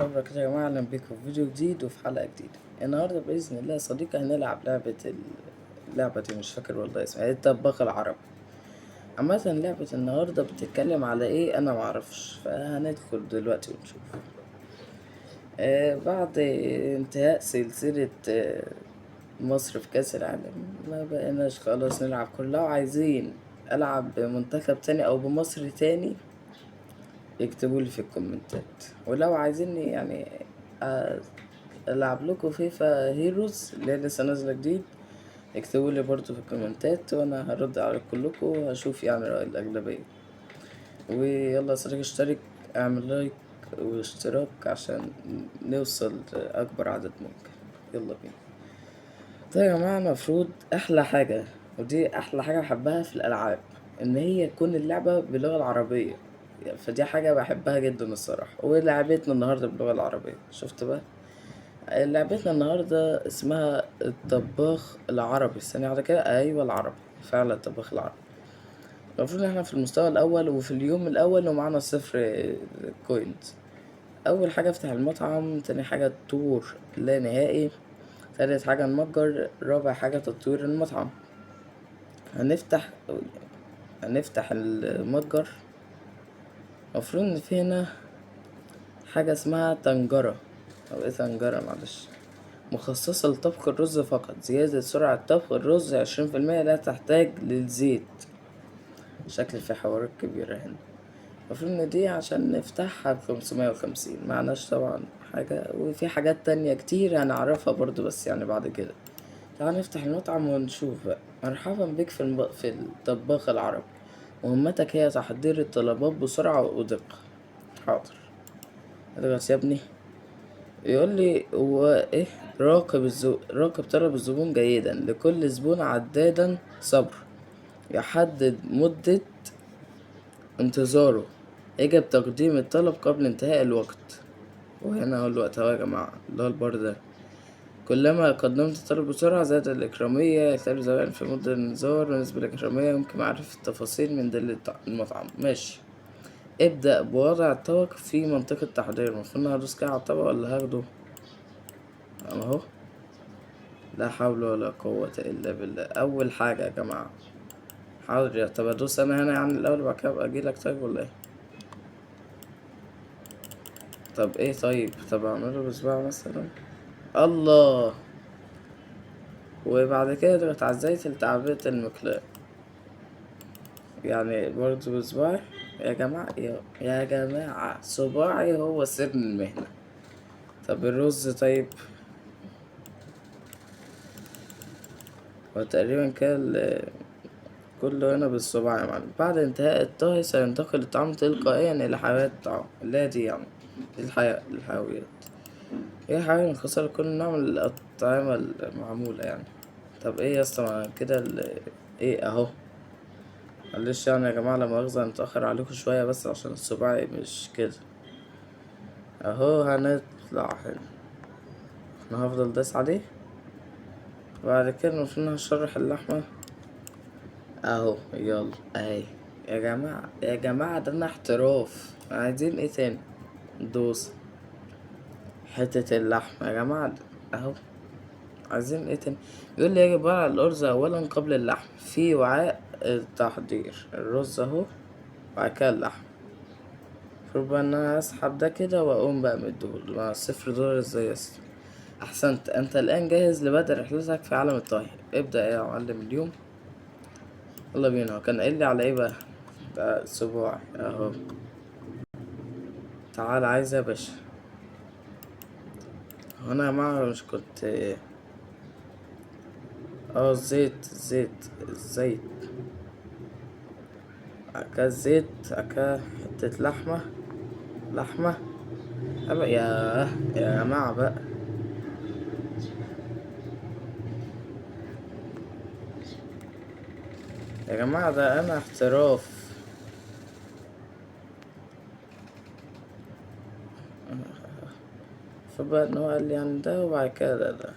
وبركاته يا جماعة، أهلا بيكم في فيديو جديد وفي حلقة جديدة. النهاردة بإذن الله يا صديقي هنلعب لعبة اللعبة دي مش فاكر والله اسمها ايه، الطباخ العربي. عامة لعبة النهاردة بتتكلم على ايه أنا معرفش، فهندخل دلوقتي ونشوف. بعد انتهاء سلسلة مصر في كأس العالم ما بقيناش خلاص نلعب كلها، لو عايزين ألعب بمنتخب تاني أو بمصر تاني اكتبوا لي في الكومنتات، ولو عايزيني العب لكم فيفا هيروز اللي هي لسه نازله جديد اكتبوا لي برضو في الكومنتات وانا هرد على كلكم وهشوف راي الاغلبيه. ويلا يا صديقي اشترك، اعمل لايك واشتراك عشان نوصل لاكبر عدد ممكن. يلا بينا. طيب يا جماعه، المفروض احلى حاجه، ودي احلى حاجه بحبها في الالعاب، ان هي تكون اللعبه باللغه العربيه، فدي حاجه بحبها جدا الصراحه. ولعبتنا النهارده باللغه العربيه، شفت بقى؟ لعبتنا النهارده اسمها الطباخ العربي. ثانيه واحده كده، ايوه العربي فعلا، الطباخ العربي. المفروض ان احنا في المستوى الاول وفي اليوم الاول ومعانا 0 كوينز. اول حاجه افتح المطعم، تاني حاجه الطور لا نهائي، تالت حاجه المتجر، رابع حاجه تطوير المطعم. هنفتح المتجر. المفروض ان في هنا حاجه اسمها طنجره، او ايه طنجره معلش، مخصصة لطبخ الرز فقط، زيادة سرعة طبخ الرز عشرين في المية، لا تحتاج للزيت. شكل في حوارات كبيرة هنا. المفروض ان دي عشان نفتحها ب550، معناش طبعا حاجة، وفي حاجات تانية كتير هنعرفها برضو بس بعد كده. تعال نفتح المطعم ونشوف بقى. مرحبا بك في الطباخ العربي، مهمتك هي تحضير الطلبات بسرعة ودقة. حاضر. اضغط يا ابني. يقول لي هو ايه؟ راقب طلب الزبون جيدا، لكل زبون عدادا صبر، يحدد مدة انتظاره، يجب تقديم الطلب قبل انتهاء الوقت. وهنا هو الوقت اهو يا جماعة، اللي هو البار ده. كلما قدمت الطلب بسرعة زادت الإكرامية، يختلف زمان في مدة الانتظار ونسبة الإكرامية، يمكن معرفة التفاصيل من دليل المطعم. ماشي. ابدأ بوضع الطبق في منطقة تحضير. المفروض إن أنا هدوس كده على الطبق ولا هاخده؟ أهو. لا حول ولا قوة إلا بالله. أول حاجة يا جماعة. حاضر يا، طب أدوس أنا هنا الأول وبعد كده أبقى أجيلك طيب ولا إيه؟ طب إيه طيب؟ طب أعمله بصباع مثلا؟ الله. وبعد كده اضغط على الزيت لتعبئة المقلاة. برضه بصباعي يا جماعة، يا جماعة صباعي هو سر المهنة. طب الرز طيب؟ هو تقريبا كده كله هنا بالصباع يا معلم. بعد انتهاء الطهي سينتقل الطعام تلقائيا إلى حاويات الطعام اللي هي دي الحاويات. هي حاوية من خسارة كل نوع من الأطعمة المعمولة. طب ايه يا اسطى ما كده ايه اهو. معلش يا جماعة لا مؤاخذة نتأخر عليكم شوية بس عشان الصباعي مش كده. اهو هنطلع هنا، انا هفضل داس عليه. بعد كده المفروض هشرح اللحمة اهو. يلا اهي يا جماعة، يا جماعة ده انا احتراف. عايزين ايه تاني؟ دوس حتة اللحمة يا جماعة اهو. عايزين ايه تاني؟ بيقول لي يجب وضع الأرز أولا قبل اللحم في وعاء التحضير. الرز اهو، وبعد كده اللحم. المفروض بقى ان انا اسحب ده كده واقوم بقى مديهوله. مع 0 دولار ازاي يا اسطى؟ احسنت، انت الان جاهز لبدء رحلتك في عالم الطهي. ابدأ يا معلم اليوم. يلا بينا. هو كان قايل لي على ايه بقى؟ ده صباعي اهو. تعال عايز يا باشا. هو انا يا جماعة مش كنت زيت، زيت، زيت. أكا زيت، أكا حتة لحمة، لحمة. أبقى يا جماعة بقى. يا جماعة ده أنا احتراف. فبقى إن هو قال لي ده وبعد كده ده.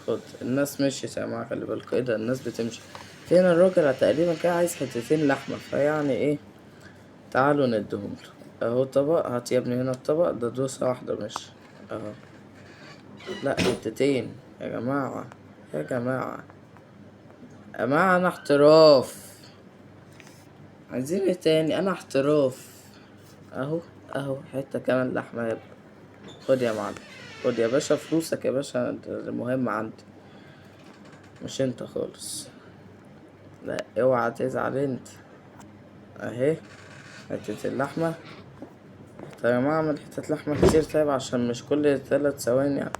خد الناس مشيت يا جماعة، خلي بالكوا. إيه ده الناس بتمشي. في هنا الراجل تقريبا كده عايز حتتين لحمة، فيعني إيه، تعالوا نديهم له. اهو طبق، هات يا ابني هنا الطبق ده، دوسة واحدة مش اهو، لا حتتين يا جماعة، يا جماعة، يا جماعة انا احتراف، عايزين ايه تاني؟ انا احتراف. اهو اهو حتة كمان لحمة يا ابني، خد يا معلم، خد يا باشا فلوسك يا باشا، ده مهم عندي مش انت خالص. لا اوعى تزعل انت. اهي حتة اللحمة. طيب يا جماعة اعمل حتة لحمة كتير طيب، عشان مش كل 3 ثواني يعني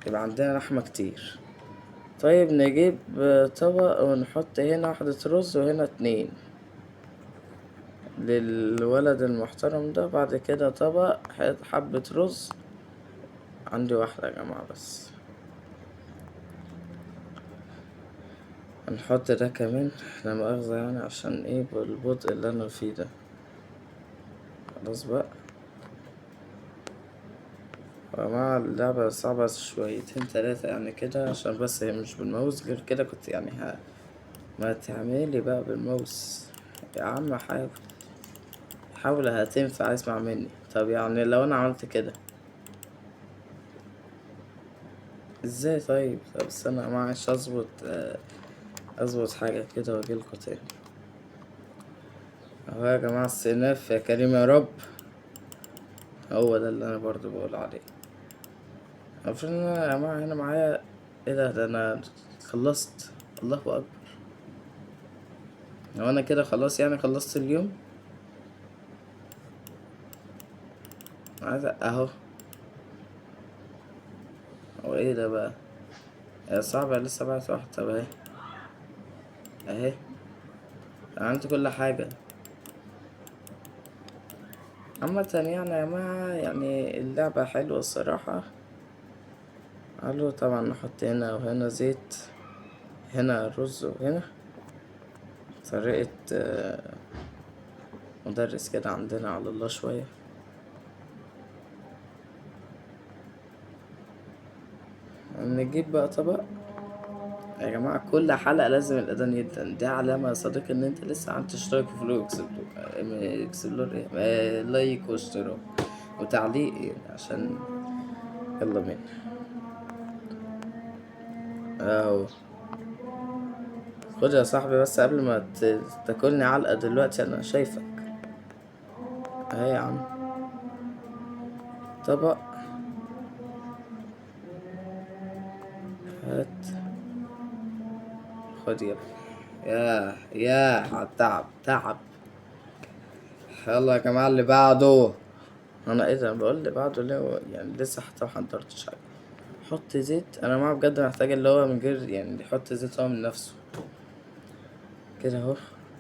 يبقى عندنا لحمة كتير. طيب نجيب طبق ونحط هنا واحدة رز وهنا 2 للولد المحترم ده. بعد كده طبق حبة رز، عندي واحدة يا جماعة بس. هنحط ده كمان، لا مؤاخذة يعني عشان ايه بالبطء اللي انا فيه ده. خلاص بقى يا جماعة، اللعبة صعبة شويتين تلاتة يعني كده، عشان بس هي مش بالماوس، غير كده كنت يعني ما تعملي بقى بالماوس يا عم، حاول حاول هتنفع، اسمع مني. طب يعني لو انا عملت كده ازاي؟ طيب طب استنى معلش اظبط حاجة كده واجيلكوا تاني. اهو يا جماعة السناف يا كريم يا رب، هو ده اللي انا برضو بقول عليه. المفروض ان انا يا جماعة هنا معايا ايه ده؟ ده انا خلصت، الله اكبر. هو انا كده خلاص يعني خلصت اليوم؟ عايز اهو. هو ايه ده بقى؟ يا صعبة لسه بعت واحدة. طب اهي اهي، عملت كل حاجة. عامة يعني يا جماعة اللعبة حلوة الصراحة. قالوا طبعا نحط هنا وهنا زيت، هنا رز، وهنا طريقة، مدرس كده عندنا على الله شوية. نجيب بقى طبق يا جماعة. كل حلقة لازم الأذان يدن، دي علامة يا صديقي إن أنت لسه عم تشترك في فلوق اكسبلور، اكسبلور إيه؟ لايك واشتراك وتعليق يعني عشان يلا بينا. أهو خد يا صاحبي، بس قبل ما تاكلني علقة دلوقتي أنا شايفك. أهي يا عم طبق، هات خد يا ابني. يا يا على التعب، تعب. يلا يا جماعة اللي بعده. أنا إيه ده؟ بقول اللي بعده ليه؟ هو لسه حتى ما حضرتش حاجة. حط زيت، أنا ما بجد محتاج اللي هو من غير يحط زيت هو من نفسه كده. أهو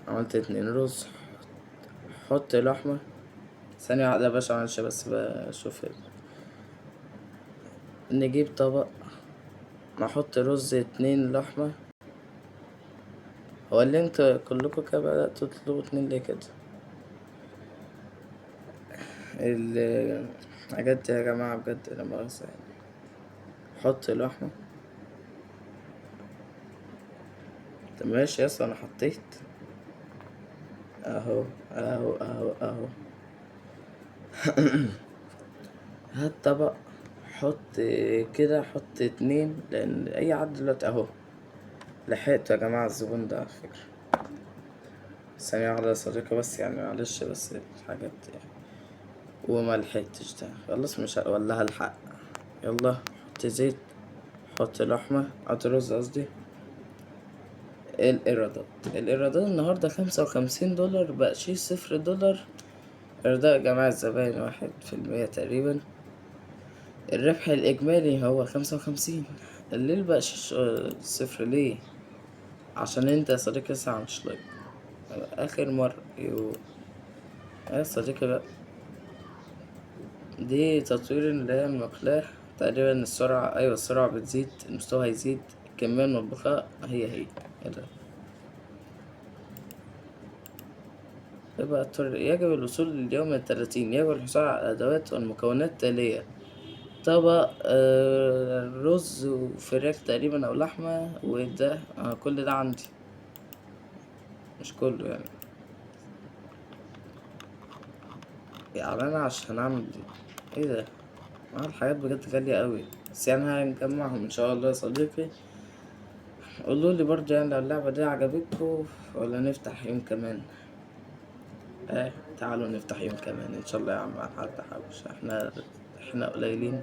عملت 2 رز. حط لحمة. ثانية واحدة يا باشا معلش بس بشوف. نجيب طبق نحط رز 2 لحمة. هو اللي انتوا كلكم كده بدأتوا تطلبوا 2 ليه كده؟ الحاجات دي يا جماعة بجد لا مؤاخذة يعني. حط لحمة. طب ماشي يا اسطى انا حطيت اهو اهو اهو اهو. هات طبق، حط كده، حط 2 لان اي عد دلوقتي اهو. لحقت يا جماعة الزبون ده على فكرة. ثانية واحدة يا صديقي بس معلش بس الحاجات يعني. وما لحقتش ده خلاص، مش ولا هلحق. يلا حط زيت، حط لحمة، حط رز قصدي. الإيرادات النهاردة 55 دولار، بقشيش 0 دولار. إرضاء جماعة الزباين واحد في المية تقريبا. الربح الإجمالي هو 55. ليه البقشيش 0 ليه؟ عشان انت يا صديقي لسه عملتش لايك آخر مرة. يو يا صديقي بقى، دي تطوير اللي هي المقلاة تقريبا. السرعة، أيوة السرعة بتزيد، المستوى هيزيد، الكمية المطبوخة هي هي. ايه ده؟ يبقى يجب الوصول لليوم 30. يجب الحصول على الأدوات والمكونات التالية: طبق، رز وفراخ تقريبا أو لحمة، وده، كل ده عندي. مش كله يعني. يعني انا عشان اعمل ايه ده؟ الحاجات بجد غالية قوي، بس يعني هنجمعهم ان شاء الله يا صديقي. قولوا لي برضه يعني لو اللعبة دي عجبتكم ولا نفتح يوم كمان. تعالوا نفتح يوم كمان ان شاء الله يا عم. حد حوش، احنا قليلين،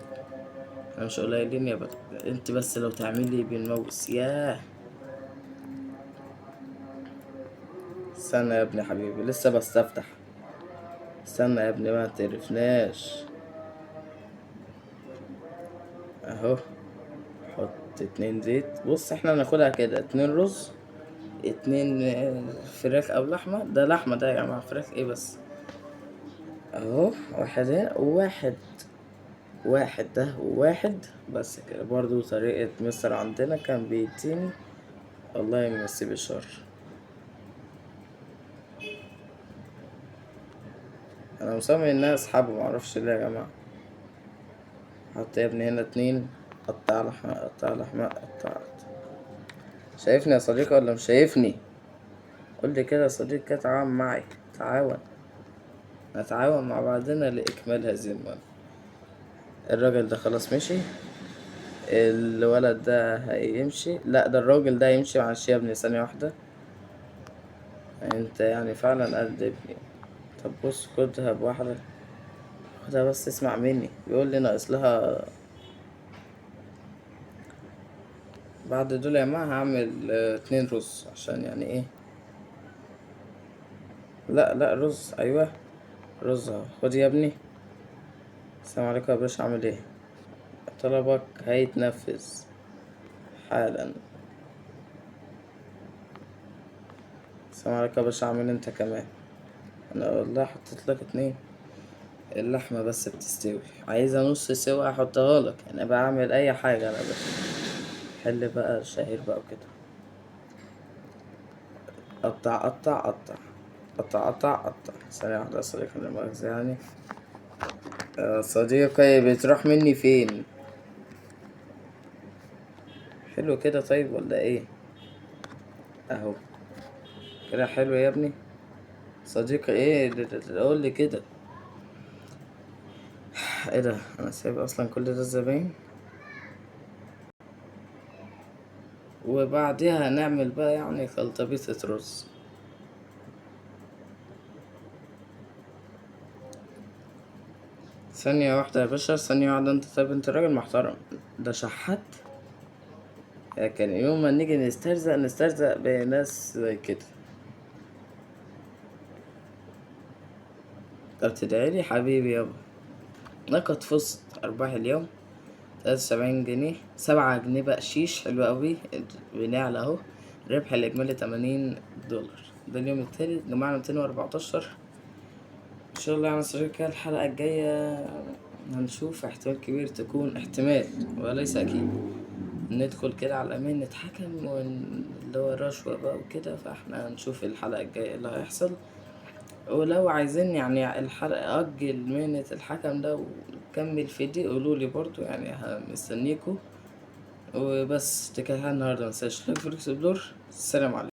احنا مش قليلين يا بت. انت بس لو تعملي بالماوس. ياه، استنى يا ابني حبيبي لسه بستفتح. استنى يا ابني ما تعرفناش. اهو حط 2 زيت. بص احنا هناخدها كده 2 رز، 2 فراخ او لحمه. ده لحمه ده يا جماعه، فراخ ايه بس. اهو واحد هنا وواحد، واحد ده وواحد بس كده. برضو طريقه مستر عندنا كان بيديني، الله يمسيه بالشر. انا مصمم ان انا اسحبه معرفش ليه يا جماعه. حط يا ابني هنا 2، قطع لحمه، قطع لحمه، قطع. شايفني يا صديقي ولا مش شايفني؟ قول لي كده يا صديقي كده، تعاون معي، تعاون، نتعاون مع بعضنا لإكمال هذه المهمة. الراجل ده خلاص مشي، الولد ده هيمشي، لا ده الراجل ده هيمشي. معلش يا ابني ثانية واحدة، انت يعني فعلا قد ابني. طب بص خدها بواحدة، خدها بس اسمع مني. بيقول لي ناقص لها بعد دول يا جماعة. هعمل 2 رز عشان يعني ايه، لا لا رز، ايوه رز اهو. خد يا ابني. السلام عليكم يا باشا، عامل ايه؟ طلبك هيتنفذ حالا. السلام عليكم يا باشا، عامل انت كمان؟ انا والله حطيت لك 2. اللحمة بس بتستوي، عايزة نص سوا احطها لك. انا بعمل اي حاجة انا بس. حل بقى الشهير بقى وكده. قطع قطع قطع قطع قطع قطع. ثانية واحدة يا صديقي، لا مؤاخذة يعني. يا صديقي بتروح مني فين؟ حلو كده طيب ولا ايه؟ اهو كده حلو يا ابني. صديقي ايه؟ قول لي كده. ايه ده؟ انا سايب اصلا كل ده الزباين. وبعديها هنعمل بقى يعني خلطبيطة رز. ثانية واحدة يا باشا، ثانية واحدة. انت طيب، انت راجل محترم. ده شحات. لكن يوم ما نيجي نسترزق، نسترزق بناس زي كده. طب تدعيلي حبيبي يابا. لقد فزت. أرباح اليوم 73 جنيه، 7 جنيه بقشيش، حلو قوي، بنعلى اهو. الربح الإجمالي 80 دولار. ده اليوم التالت، جمعنا 214. إن شاء الله يعني صديقي كده الحلقة الجاية هنشوف، احتمال كبير تكون، احتمال وليس أكيد، ندخل كده على الأمين نتحكم اللي هو الرشوة بقى وكده. فاحنا هنشوف الحلقة الجاية اللي هيحصل. ولو عايزين يعني الحلقة أجل مهنة الحكم ده ونكمل في دي قولولي برضو، يعني مستنيكوا. وبس دي كانت النهاردة، متنساش like في الاكسبلور. السلام عليكم.